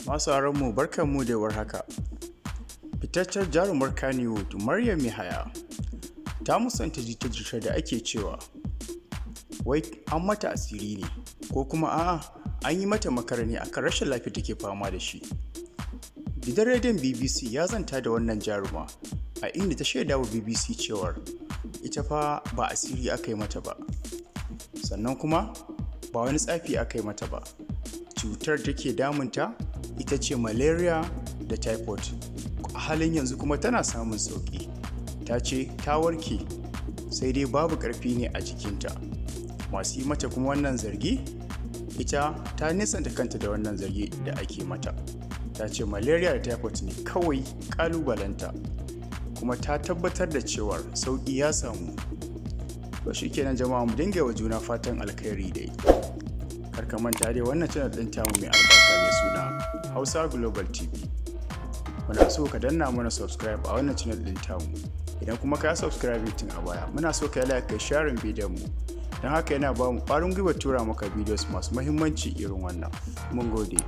Masu mu, barkanmu da warhaka. Fitaccen jarumar Kannywood Maryam Yahaya ta musanta jita-jitar da ake cewa wai an mata asiri ne, ko kuma a'a, an yi mata makara ne akan rashin lafiya take fama da shi. Gidan rediyon BBC ya zanta da wannan jaruma, a inda ta shaida wa BBC cewar ita fa ba asiri aka yi mata ba, sannan kuma ba wani tsafi aka yi mata ba. Cutar da ke damunta ita ce malaria da typhoid. A halin yanzu kuma tana samun sauƙi. Ta ce ta warke, sai dai babu ƙarfi ne a jikinta. Masu yi mata kuma wannan zargi, ita ta nisanta kanta da wannan zargi da ake mata. Ta ce malaria da typhoid ne kawai ƙalubalenta, kuma ta tabbatar da cewar sauƙi ya samu. To shikenan jama'a, mu dinga wa juna fatan alkhairi dai. Kar ka manta dai, wannan channel ɗin tamu mai albarka mai suna Hausa Global TV. Muna so ka danna mana subscribe a wannan channel ɗin tamu. Idan kuma ka subscribe tun a baya, muna so ka yi like, ka sharing bidiyon mu. Don haka yana ba mu ƙwarin gwiwa tura maka videos masu muhimmanci irin wannan. Mun gode.